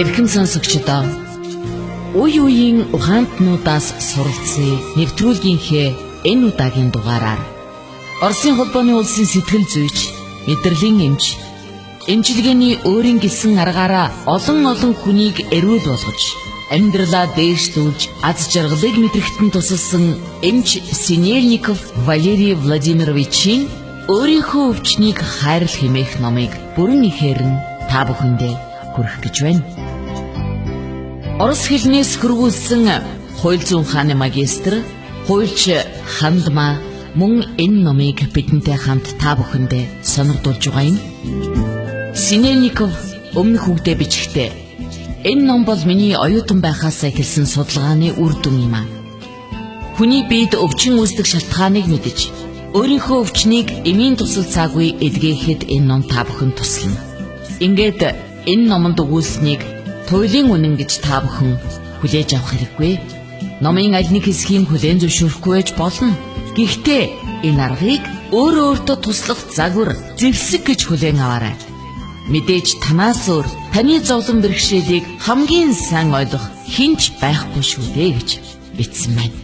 Эрхэм сонсогчдоо, үе үеийн ухаантнуудаас суралцъя нэвтрүүлгийнхээ энэ удаагийн дугаараар Оросын холбооны улсын сэтгэл зүйч, мэдрэлийн эмч, эмчилгээний өөрийн гэсэн аргаараа олон олон хүнийг эрүүл болгож, амьдралаа дээшлүүлж, аз жаргалыг мэдрэхэд нь тусалсан эмч Синельников Валерий Владимировичийн өөрийнхөө өвчнийг хайрлах хэмээх номыг бүрэн ихээр нь та бүхэндээ хүргэх гэж байна. Орос хэлнээс хөрвүүлсэн хууль зүйн хааны магистр, хуульч Хандма мөн энэ номыг бидэнтэй хамт та бүхэндээ сонирдуулж байгаа юм. Синельников өмнөх үгдээ бичгтээ энэ ном бол миний оюутан байхаас эхэлсэн судалгааны үр дүн юм аа. Хүний биед өвчин үүсдэг шалтгааныг мэдэж, өөрийнхөө өвчнийг эмийн тусалцаагүй эдгээхэд энэ ном та бүхэн туслана. Ингээд энэ номонд өгүүлсэнийг туйлын үнэн гэж та бүхэн хүлээж авах хэрэггүй. Номын аль нэг хэсгийг хүлээн зөвшөөрөхгүй байж болно. Гэхдээ энэ аргыг өөрөө өөртөө туслах загвар, зэвсэг гэж хүлээн аваарай. Мэдээж танаас өөр таны зовлон бэрхшээлийг хамгийн сайн ойлгох хэн ч байхгүй шүү дээ гэж бичсэн байна.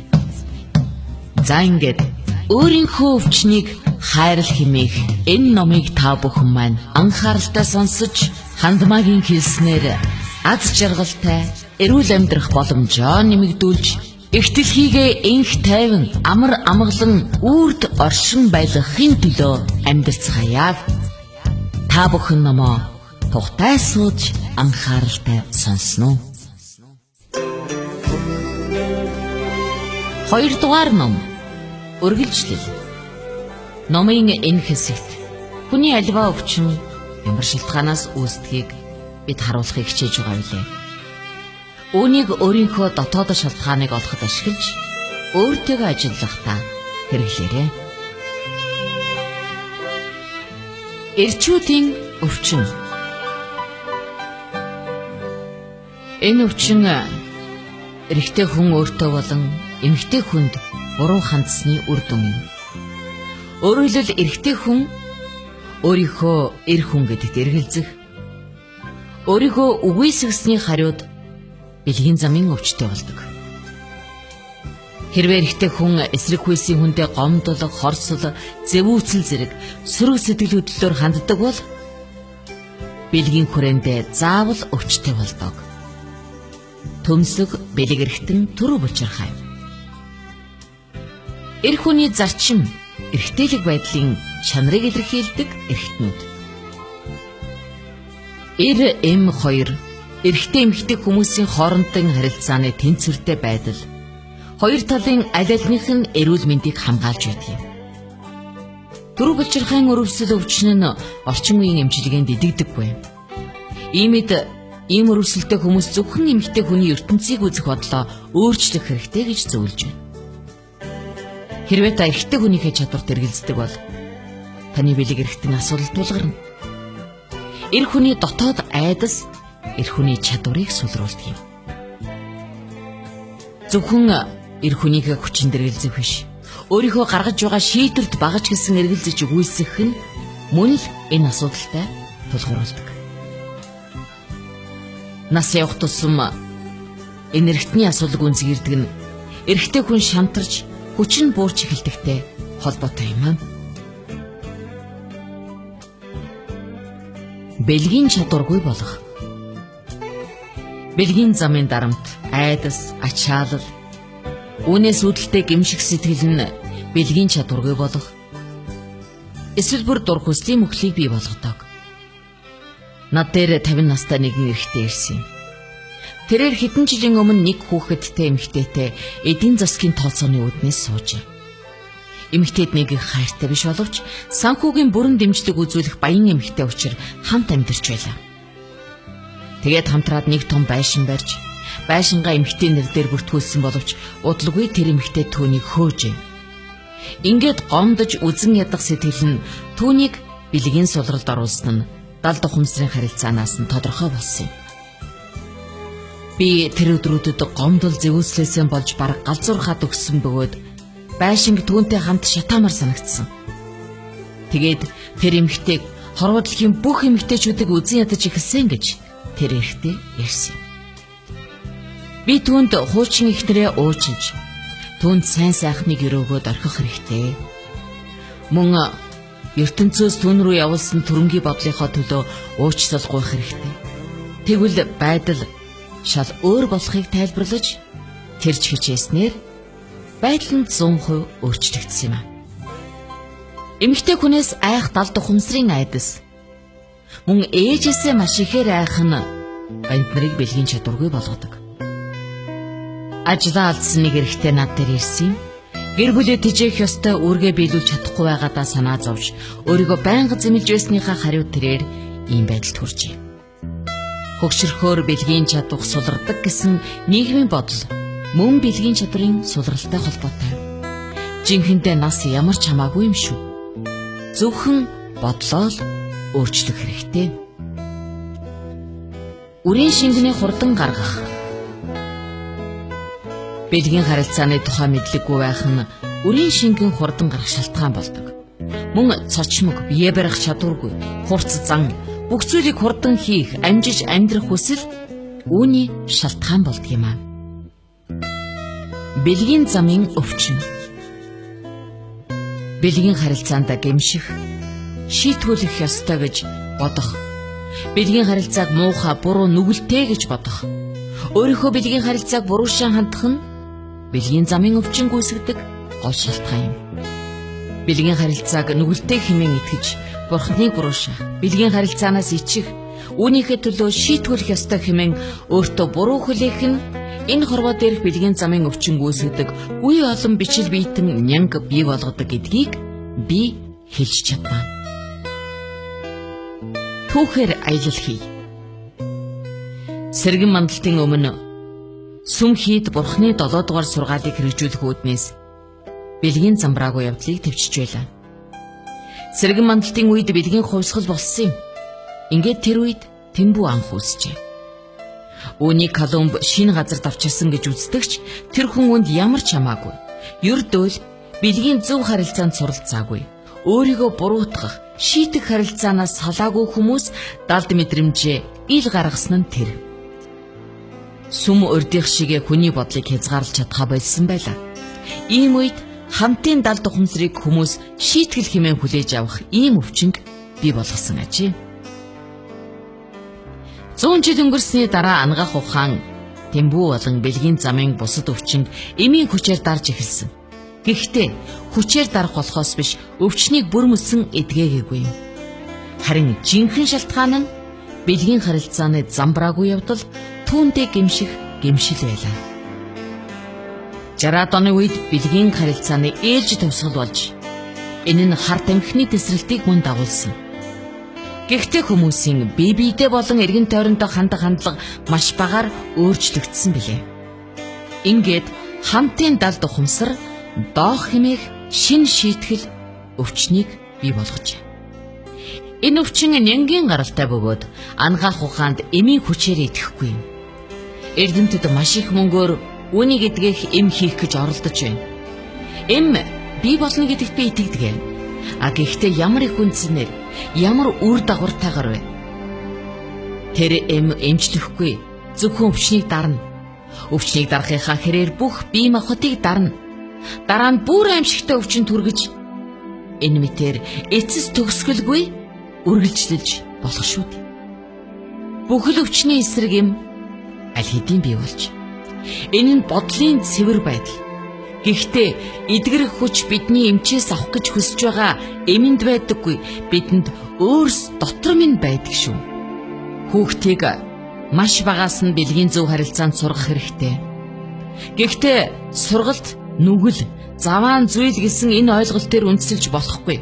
За ингээд өөрийнхөө өвчнийг хайрлах хэмээх энэ номыг та бүхэн маань анхааралтай сонсож, Хандмагийн хэлснээр аз жаргалтай эрүүл амьдрах боломжоо нэмэгдүүлж, эх дэлхийгээ энх тайван амар амгалан үрд оршин байлгахын төлөө амьдарцгаая. Та бүхэн номоо тухтай сууж анхааралтай сонсно уу? Хоёрдугаар ном үргэлжлэл. Номын энэ хэсэгт хүний альва өвчин ямар шалтгаанаас үүсдгийг бид харуулахыг хичээж байгаа билээ. Үүнийг өөрийнхөө дотоод шалтгааныг олоход ашиглаж өөртөөгөө ажиллахдаа хэрэглээрэй. Эрчүүдийн өвчин. Энэ өвчин эрэгтэй хүн өөртөө болон эмэгтэй хүнд буруу хандсаны үр дүн юм. Өөрөөр хэлбэл эрэгтэй хүн өөрийнхөө эр хүн гэдэгт эргэлзэх, өөрийнхөө үгүйсгэсний хариуд бэлгийн замын өвчтэй болдог. Хэрвээ эрэгтэй хүн эсрэг хүйсийн хүндээ гомдол, хорсол, зэвүүцэл зэрэг сөрөг сэтгэл хөдлөлөөр ханддаг бол бэлгийн хүрээндээ заавал өвчтэй болдог. Төмсөг бэлэг эргэтэн төрөө булчирхай. Эр хүний зарчим, эрэгтэйлэг байдлын чанарыг илэрхийлдэг эргэтнүүд. Эр эм хоёр эрэгтэй эмэгтэй хүмүүсийн хоорондын харилцааны тэнцвэртэй байдал хоёр талын аль альнийх нь эрүүл мэндийг хамгаалж байдаг юм. Төрөв булчирхайн өрөвсөл өвчин нь орчин үеийн эмчилгээнд идэгдэггүй. Иймэд ийм өрөвсөлтэй хүмүүс зөвхөн эмэгтэй хүний ертөнцийг үзэх бодлоо өөрчлөх хэрэгтэй гэж зөвлөж байна. Хэрвээ та эрэгтэй хүнийхээ чадварт эргэлздэг бол таны бэлэг эргэтэн асуудал тулгарна. Эр хүний дотоод айдас эр хүний чадварыг сулруулдаг юм. Зөвхөн эр хүнийхээ хүчин эргэлзэх биш. Өөрийнхөө гаргаж байгаа шийдвэрт багаж гэсэн эргэлзэж үгүйсгэх нь мөн л энэ асуудалтай тулгуурладаг. Нас явах тусам энэ эргэтний асуудал гүнзгийрдэг нь эрэгтэй хүн шантарч хүч нь буурч эхэлдэгтэй холбоотой юм аа. Бэлгийн чадваргүй болох. Бэлгийн замын дарамт, айдас, ачаалал, үүнээс үүдэлтэй гэмших сэтгэл нь бэлгийн чадваргүй болох. Эсвэл бүр дур хүслийн мөхлийг бий болгодог. Над дээр 50 настай нэгэн эрэгтэй ирсэн юм. Тэрээр хэдэн жилийн өмнө нэг хүүхэдтэй эмэгтэйтэй эдийн засгийн тооцооны үүднээс суужээ. Эмэгтэйд нэг их хайртай биш боловч санхүүгийн бүрэн дэмжлэг үзүүлэх баян эмэгтэй учир хамт амьдарч байлаа. Тэгээд хамтраад нэг том байшин барьж, байшингаа эмэгтэй нэр дээр бүртгүүлсэн боловч удалгүй тэр эмэгтэй түүнийг хөөжээ. Ингээд гомдож үзэн ядах сэтгэл нь түүнийг бэлгийн сулралд оруулсан нь дал духамсрын харилцаанаас нь тодорхой болсон юм. Би тэр өдрүүдэд гомдол зэвүүслээсэн болж бараг галзуурхаад өгсөн бөгөөд байшинг түүнтэй хамт шатаамар санагдсан. Тэгээд тэр эмэгтэйг хорвоо дэлхийн бүх эмэгтэйчүүдийг үзэн ядаж эхэлсэн гэж тэр эрэгтэй ярьсан юм. Би түүнд хуучин эхнэрээ уучлж, түүнд сайн сайхныг өрөөгөөд орхих хэрэгтэй. Мөн ертөнцөөс түүн рүү явуулсан төрөнгийн бодлынхоо төлөө уучлал гуйх хэрэгтэй. Тэгвэл байдал шал өөр болохыг тайлбарлаж тэр ч хичээснээр байдал нь 100% өөрчлөгдсөн юм а. Эмэгтэй хүнээс айх далд ухамсрын айдас мөн ээжээсээ маш ихээр айх нь банд нарыг бэлгийн чадваргүй болгодог. Ажлаа алдсан нэг эрэгтэй над дээр ирсэн юм. Гэр бүлээ тэжээх ёстой үүргээ биелүүлж чадахгүй байгаадаа санаа зовж өөрийгөө байнга зэмлэж байсныхаа хариу тэрээр ийм байдалд хүрчээ. Хөгшөрхөөр бэлгийн чадвар сулардаг гэсэн нийгмийн бодол мөн бэлгийн чадварын сулралтай холбоотой. Жинхэнэ нас ямар ч хамаагүй юм шүү. Зөвхөн бодлоо л өөрчлөх хэрэгтэй. Үрийн шингэний хурдан гаргах. Бэлгийн харилцааны тухай мэдлэггүй байх нь үрийн шингэн хурдан гарах шалтгаан болдог. Мөн цочмог, бие барих чадваргүй, хурц зан, бүх зүйлийг хурдан хийх, амжиж амьдрах хүсэл үүний шалтгаан болдог юм аа. Бэлгийн замын өвчин. Бэлгийн харилцаанд гэмших, шийтгүүлэх ёстой гэж бодох. Бэлгийн харилцааг муухай, буруу, нүгэлтэй гэж бодох. Өөрийнхөө бэлгийн харилцааг буруушаан хандах нь бэлгийн замын өвчин гүйсгдэг гол шалтгаан юм. Бэлгийн харилцааг нүгэлтэй хэмээн итгэж, бурхныг буруушаах, бэлгийн харилцаанаас ичих, үүнийхээ төлөө шийтгүүлэх ёстой хэмээн өөртөө буруу хүлээх нь энэ хорвоо дээрх бэлгийн замын өвчин гүйсгдэг үе олон бичил биетэн нянг бий болгодог гэдгийг би хэлж чадна. Түүхээр аялал хий. Сэргэн мандалтын өмнө сүм хийд бурхны 7 дугаар сургаалыг хэрэгжүүлэх үүднээс бэлгийн замбраагүй явдлыг төвчж байлаа. Сэргэн мандалтын үед бэлгийн хувьсгал болсон юм. Ингээд тэр үед Тэмбүү анх үүсжээ. Үүнийг Колумб шинэ газар давчилсан гэж үздэгч тэр хүн үнд ямар ч хамаагүй. Ердөөл бэлгийн зөв харилцаанд суралцаагүй. Өөрийгөө буруутгах, шийтэх харилцаанаас салаагүй хүмүүс далд мэдрэмжээ ил гаргасан нь тэр. Сүм урдих шигэ хүний бодлыг хязгаарлаж чадхаа болсон байлаа. Ийм үед хамтын далд ухамсарыг хүмүүс шийтгэл хэмээн хүлээж авах ийм өвчнөд бий болгосон ажээ. 100 жил өнгөрсний дараа ангаах ухаан Тэмбүү болон бэлгийн замын бусад өвчнөд эмийн хүчээр дарж эхэлсэн. Гэхдээ хүчээр дарах болохоос биш өвчнийг бүр мөсөн эдгээгээгүй юм. Харин жинхэнэ шалтгаан нь бэлгийн харилцааны замбраагүй явдал түүндээ гэмших гэмшил байлаа. 60-аад оны үед бэлгийн харилцааны ээлж төвсгөл болж энэ нь хар тамхины тесрэлтийг мөн дагуулсан. Гэхдээ хүмүүсийн бие биедээ болон эргэн тойрондоо хандах хандлага маш багаар өөрчлөгдсөн билээ. Ингээд хамтын далд ухамсар доох хэмээх шин шийтгэл өвчнийг бий болгожээ. Энэ өвчин нянгийн гаралтай бөгөөд ангаах ухаанд эмийн хүчээр идэхгүй юм. Эрдэмтэд маш их мөнгөөр үүнийг эдгэх эм хийх гэж оролдож байна. Эм бий болно гэдэгт би итгэдэг. А гэхдээ ямар их үндсэнээр, ямар үр дагавартайгаар вэ? Тэр эм эмчлэхгүй, зөвхөн өвчнийг дарна. Өвчнийг дарахынхаа хэрээр бүх бие махбодыг дарна. Дараа нь бүр аимшигтай өвчин түргэж энэ мэтэр эцэс төгсгөлгүй үргэлжлэж болох шүү дээ. Бүхэл өвчний эсрэг эм аль хэдийн бий болж. Энэ нь бодлын цэвэр байдал. Гэхдээ эдгэрэх хүч бидний эмчээс авах гэж хүсэж байгаа эмэнд байдаггүй. Бидэнд өөрс дотор минь байдаг шүү. Хүүхдийг маш багаас нь бэлгийн зөв харилцаанд сургах хэрэгтэй. Гэхдээ сургалт нүгэл, заваан зүйл гэсэн энэ ойлголтоор үндэслэж болохгүй.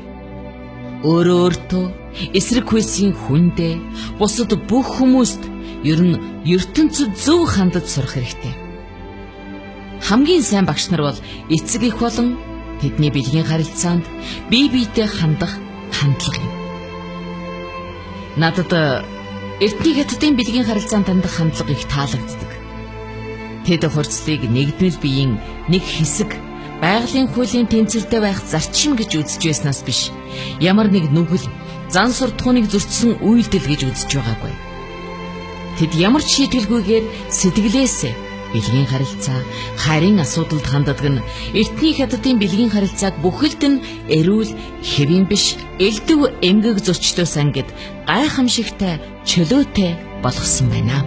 Өөрөө өөртөө, эсрэг хүйсийн хүндээ, бусад бүх хүмүүст ер нь ертөнцид зөв хандаж сурах хэрэгтэй. Хамгийн сайн багш нар бол эцэг их болон тэдний бэлгийн харилцаанд бие биедээ хандах хандлага юм. Надад эртний хятадын бэлгийн харилцаанд хандах хандлага их таалагддаг. Тэд хурцлыг нэгдмэл биеийн нэг хэсэг байгалийн хуулийн тэнцвэртэй байх зарчим гэж үзэж байснаас биш, ямар нэг нүгэл зан суртахууныг зөрчсөн үйлдэл гэж үзэж байгаагүй. Тэд ямар ч шийтгэлгүйгээр сэтгэлээсээ бэлгийн харилцаа, хайрын асуудалд ханддаг нь эртний хятадын бэлгийн харилцааг бүхэлд нь эрүүл, хэвийн биш, элдв эмгэг зөрчдөөс ангид гайхамшигтай, чөлөөтэй болгосон байна.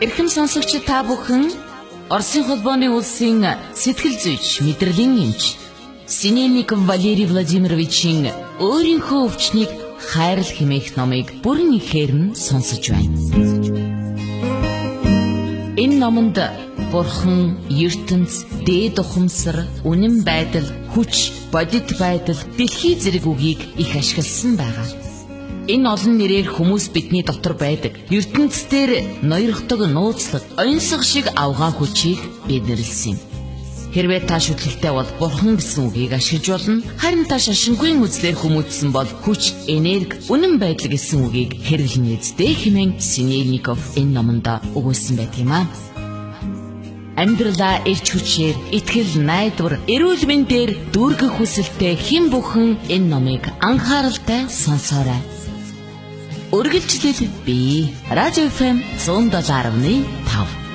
Эрхэм сонсогч та бүхэн Оросын холбооны улсын сэтгэл зүйч, мэдрэлийн эмч Синельников Валерий Владимировичийн өөрийнхөө өвчнийг хайрл хэмээх номыг бүрэн ихээр нь сонсож байна. Энэ номонд бурхан, ертөнц, дээд ухамсар, үнэн байдал, хүч, бодит байдал, дэлхий зэрэг үгийг их ашигласан байгаа. Энэ олон нэрээр хүмүүс бидний дотор байдаг. ертөнцийн ноёрхдог нууцлаг, оньсго шиг авгаа хүчийг бид нэрлсэн юм. Хэрвээ та шүтлэгтэй бол бурхан гэсэн үгийг ашиглаж болно. Харин та шашингүй үзлээр хүмүүжсэн бол хүч, энерги, үнэн байдал гэсэн үгийг хэрэглэнэ үсттэй хэмээн Синельников энэ номонд өгүүлсэн байдаг юм аа. Амьдралаа эрч хүчээр, итгэл, найдвар, эрүүл мэндээр дүүргэх хүсэлтэй хэн бүхэн энэ номыг анхааралтай сонсоорой. Үргэлжлэл би Радио FM 107.5.